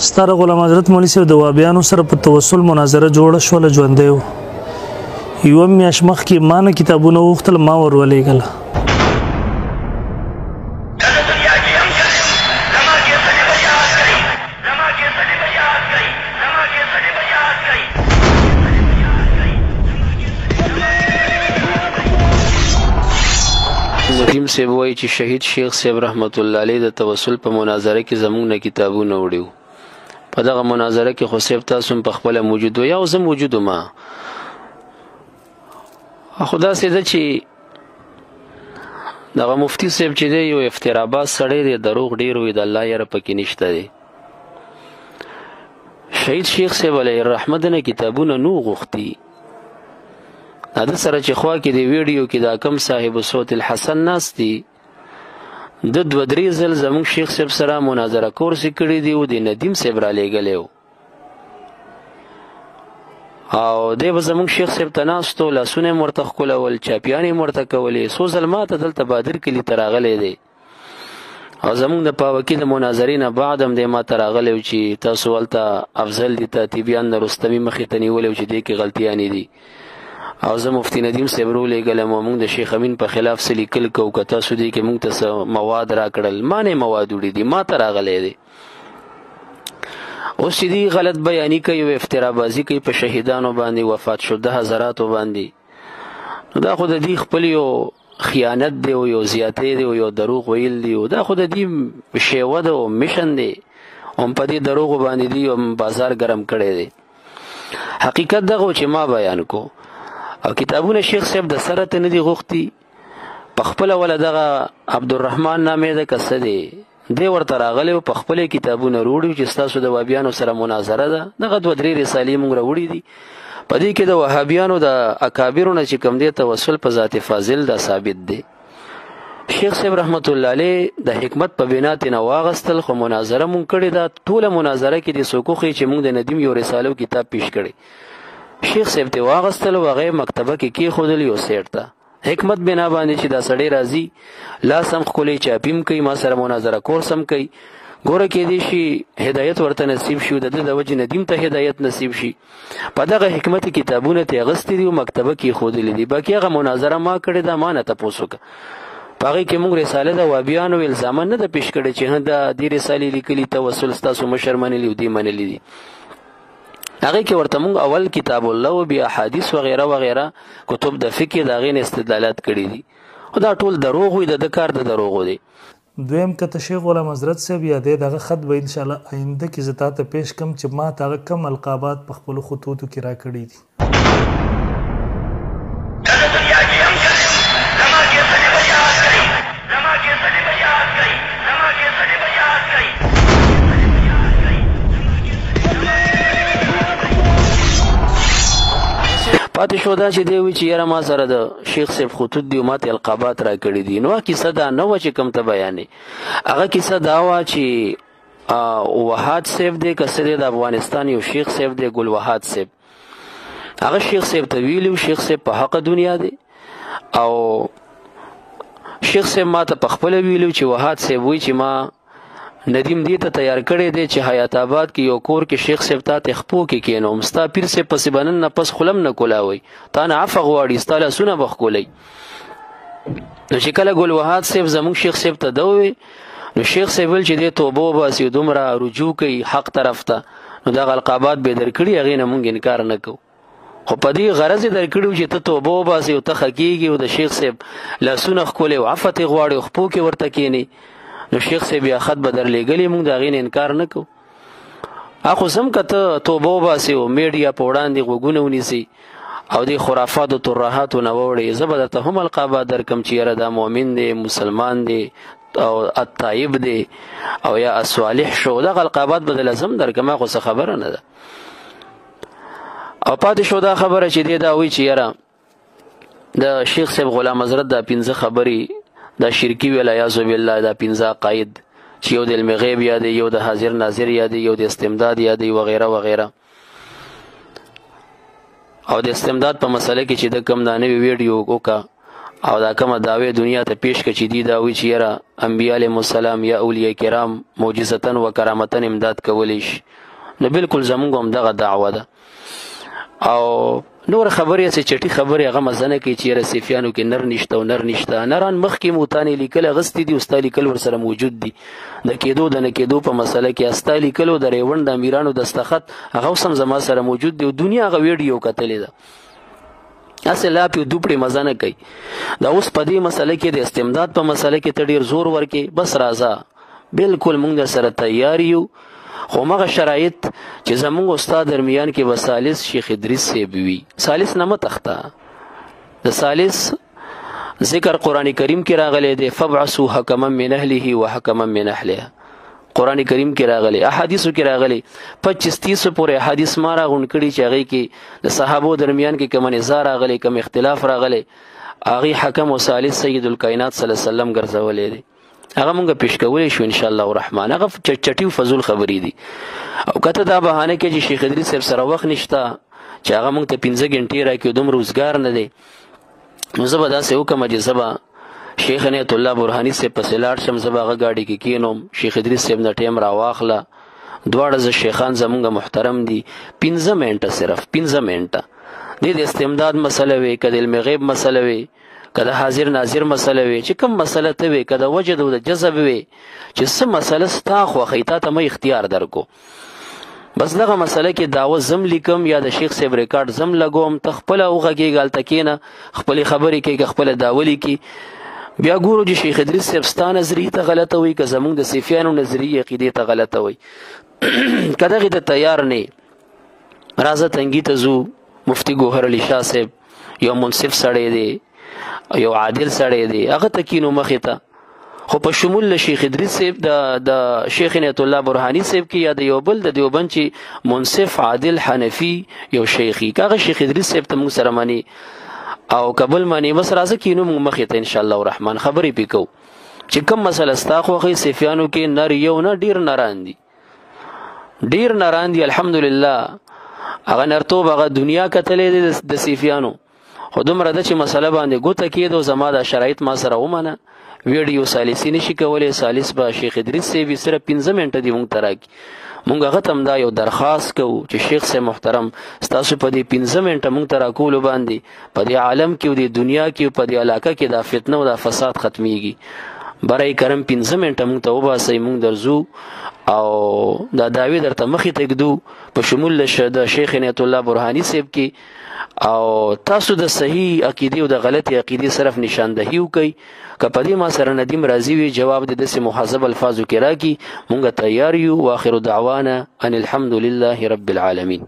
ستاره غلام حضرت مولوي صاحب د وابیانو سره په توسل مناظره جوړه شوله، ژوندی و. یوه میاشت مخکې ما نه کتابونه وغوښتل، ما ور ولېږله. ندیم صاحب وایي چې شهید شیخ صاحب رحمت الله علیه د توسل په مناظره کې زموږ نه کتابونه وړي وو. په دغه مناظره کې خو صاحب تاسو هم په خپله موجود وو، یا زه موجود وم. خو داسې ده چې دغه مفتي صاحب چې دی یو افتراباز سړی دی، دروغ ډېر وي، د الله یره پکې نشته دی. شهید شیخ صاحب علیه الرحمه دنه کتابونه نو غوښتي. دا سره چې خوا کې دی ویډیو کې دا کم صاحب صوت الحسن ناست دی، د دوه درې ځل زموږ شیخ صاحب سره مناظره کورس کړی دی او د ندیم صاحب را لېږلی و. او دی به زموږ شیخ صاحب ته ناست و، لاسونه یې ورته ښکلول، چاپیانې یې ورته کولې. څو ځل ما ته دلته بادر کلي ته راغلی دی او زموږ د پاوکي د مناظرې نه بعد هم دی ما ته راغلی و چې تاسو هلته افضل دي ته طبیان د رستمي مخې ته نیولی و چې دې کې غلطیانې دي، او زه مفتي ندیم صاحب رولېږلم او موږ د شیخ امین په خلاف څه لیکل کوو، که تاسو دې کې موږ ته څه مواد راکړل. ما نه مواد وړي دي، ما ته راغلی دی. اوس چې دی غلط بیاني کوي او افترا بازي کوي په شهیدانو باندې، وفات شده حضراتو باندې، نو دا خو د دې خپل یو خیانت دی او یو زیاتی دی او یو دروغ ویل دی، او دا خو د دې شیوه ده او مشن دی، هم په دې دروغو باندې دی هم بازار ګرم کړی دی. حقیقت دغه چې ما بیان کو. او کتابونه شیخ صاحب د سره ته نه دي غوښتي، په خپله وله دغه عبدالرحمن نامې ده که څه دی، دی ورته راغلی او په خپلې کتابونه روړي چې ستاسو د وهابیانو سره مناظره ده. دغه دوه درې رسالې موږ راوړي دي. په دې کې د وهابیانو د اکابرو نه چې کوم دی توسل په ذات فاضل دا ثابت دی. شیخ صاحب رحمت الله علیه د حکمت په بنا ترې نه واغستل، خو مناظره مونږ کړې ده. ټوله مناظره کې دې څوک وښیي چې مونږ د ندیم یو رساله او کتاب پیش کړی. شیخ صاحب ته واغستل او هغه مکتبه کې کېښودل یو سیټ ته، حکمت بنا باندې چې دا سړی راځي لاس هم ښکلی چاپیم کوي، ما سره مناظره کورس هم کوي، ګوره کېدای شي هدایت ورته نصیب شي او د ده د وجې ندیم ته هدایت نصیب شي. په دغه حکمت کتابونه ترې اخیستي دي او مکتبه کې ښودلي دي. باقي هغه مناظره ما کړې ده، ما نه تپوس وکړه. په هغې کې موږ رساله د وابیانو الزامه نه ده پیش کړې چې دا دې رسالې لیکلي توسل ستاسو مشر منلي او دې منلي دي. هغې کې ورته موږ اول کتاب الله او بیا احادیث وغیره وغیره کتب د فقه د هغې نه استدلالات کړي دي. خو دا ټول دروغ وي، د ده کار د دروغو دی. دویم که ته شیخ غلام حضرت صاحب یادې، دغه خط به ان شاء الله آینده کې زه تاته پیش کړم چې ما ته هغه کم القابات په خپلو خطوطو کې راکړي دي. پاتې شو دا چې دی وی چې یاره ما سره د شیخ صاحب خطوط دی او ما ته القابات راکړي دي. نو کیسه دا نه وه چې کوم ته بیانې، هغه کیسه دا وه چې وهاد صاحب دی که څه دی، د افغانستان یو شیخ صاحب دی، ګل وهاد صاحب، هغه شیخ صاحب ته ویلي و، شیخ صاحب په حق دنیا دی، او شیخ صاحب ما ته په خپله ویلي چې وهاد صاحب وایي چې ما ندیم دې ته تیار کړی دی چې حیات آباد کې یو کور کې شیخ صاحب تا ته خپو کې کېنوم، ستا پیر صاحب پسې به نن نه پس خولم نه کولاوی، تا نه عفه غواړي، ستا لاسونه به ښکلوي. نو چې کله ګل وهاد صاحب زموږ شیخ صاحب ته ده ووی، نو شیخ صاحب ویل چې دې توبه وباسي او دومره رجوع کوي حق طرف ته، نو دغه القابات به یې درکړي، هغې نه مونږ انکار نه کوو، خو په دې غرض یې درکړي چې ته توبه وباسې او ته ښه کېږي او د شیخ صاحب لاسونه ښکلې او عفه ترې غواړي او خپو کې ورته کښېنې. نو شیخ صاحب یا خط به درلېږلی، مونږ د هغې نه انکار نه کوو. اخو سم که ته توبه وباسې او میډیا په وړاندې غوږونه ونیسي او دې خرافاتو ترهاتو نه ووړې، زه به درته هم القابات درکم چې یاره دا مؤمن دی، مسلمان دی او الطایب دی او یا الصالح شو، دغه القابات به درله زه هم درکم، هغه خو څه خبره نه ده. او پاتې شو دا خبره چې دی دا وایي چې یاره د شیخ صاحب غلام حضرت دا پنځه خبرې، دا شرکی ویل عیاذ بالله، دا پنځه عقاید چې یو د علم غیب یادې، یو د حاضر ناظر یادې، یو د استمداد یادې وغیره وغیره. او د استمداد په مسله کې چې د کم دا نوې ویډیو وکړه او دا کومه دعوی دنیا ته پیش کړي چې دی دا وی چې یاره انبیاء علیهم السلام یا اولیاء کرام معجزتن و کرامتن امداد کولی شي، نو بالکل زمونږ هم دغه دعوه ده. او نور خبرې چې چټي خبرې هغه مزه نه کوي چې یاره صوفیانو کې نر نشته او نر نشته. نران مخکې موتانې لیکل اغستې دي او ستا لیکل ورسره موجود دي. د کېدو د نه کېدو په مسله کې ستا لیکلو د ریوند د امیرانو دستخط هغه اوس هم زما سره موجود دی او دنیا هغه ویډیو کتلې ده. هسې لاپې او دوپړې مزه نه کوي. دا اوس په دې مسله کې د استمداد په مسله کې ته ډېر زور ورکې، بس راځه بالکل مونږ در سره تیار یو، خو مغه شرایط چې زمونږ استاد درمیان کې به ثالث شیخ ادریس صاحب وي. ثالث نه مه تخته، د ثالث ذکر قرآن کریم کې راغلی دی، فابعثوا حکما من اهله وحکما من اهلها. قرآن کریم کې راغلی، احادیثو کې راغلی، 25 30 پورې احادیث ما راغونډ کړي چې هغې کې د صحابو درمیان کې کوم نزاع راغلی، کوم اختلاف راغلی، هغې حکم او ثالث سید الکائنات صلی الله علیه وسلم ګرځولی دی. هغه مونږ پیش کولی شو ان شاء الله الرحمن. هغه چټي او فضول خبرې دي. او که ته دا بهانه کې چې شیخ ادریس صاحب سره وخت نشته چې هغه مونږ ته 5 غنټې راکړي، دومره روزګار نه دی، نو زه به داسې وکړم چې زه به شیخ عنایت الله برهاني صاحب پسې لاړ شم، زه به هغه ګاډي کې کینوم، شیخ ادریس صاحب نه ټیم راواخله، دواړه زه شیخان زمونږ محترم دي، 5 منټه، صرف 5 منټه دې د استمداد مسله وي، که د علم غیب مسله وي، که د حاضر ناظر مسله وي، چې کوم مسله ته وي، که د وجد او د جذب وي، چې څه مسله ستا خوښه تا ته مې اختیار درکو، بس دغه مسله کې دعوه زم لیکم یا د شیخ صاحب ریکارډ زم لګوم، ته خپله وغږېږه، هلته کښېنه، خپلې خبرې کوي، که خپله دعوه لیکي. بیا ګورو چې شیخ ادریس صاحب ستا نظریې ته غلطه وي که زمونږ د صوفیانو نظریې عقیدې ته غلطه وي. که دغې ته تیار نه راځه تنګي ته ځو. مفتي ګوهر علي شاه صاحب یو منصف سړی دی، یو عادل سړی دی، هغه ته کینو مخې ته. خو په شمول له شیخ ادریس صاحب د شیخ عنایت الله برهاني صاحب کې یا د یو بل د دیوبند چې منصف عادل حنفي یو شیخي، که هغه شیخ ادریس صاحب ته موږ سره مني او کبل مني، بس راځه کینو موږ مخې ته ان شاء الله الرحمن خبرې پې کوو چې کوم مسله ستا خوښي. صوفیانو کې نر یو نه ډېر نران دي، ډېر نران دي الحمدلله. هغه نرتوب هغه دنیا کتلې دی د صوفیانو، خو دومره ده چې مسله باندې ګوته کېدو، زما دا شرایط ما سره ومنه، ویډیو ثالثي نشي کولی، ثالث به شیخ ادریس صاحب وي، صرف 5 منټه دي مونږ ته راکړي. مونږ هغه ته هم دا یو درخواست کوو چې شیخ صاحب محترم ستاسو په دې 5 منټه مونږ ته راکولو باندې په دې عالم کې او دې دنیا کې او په دې علاقه کې دا فتنه او دا فساد ختمیږي. برای کرم 5 منټه مونږ ته وباسئ، مونږ درځو او دا دعوې درته مخې ته ږدو په شمول د شیخ عنایت الله برهاني صاحب کې، او تاسو د صحیح عقیدې او د غلطې عقیدې صرف نشاندهي وکئ. که په دې ما سره ندیم راضي وي، جواب دې داسې مهذب الفاظو کې راکړي، مونږ تیار یو. واخر دعوانا ان الحمد لله رب العالمین.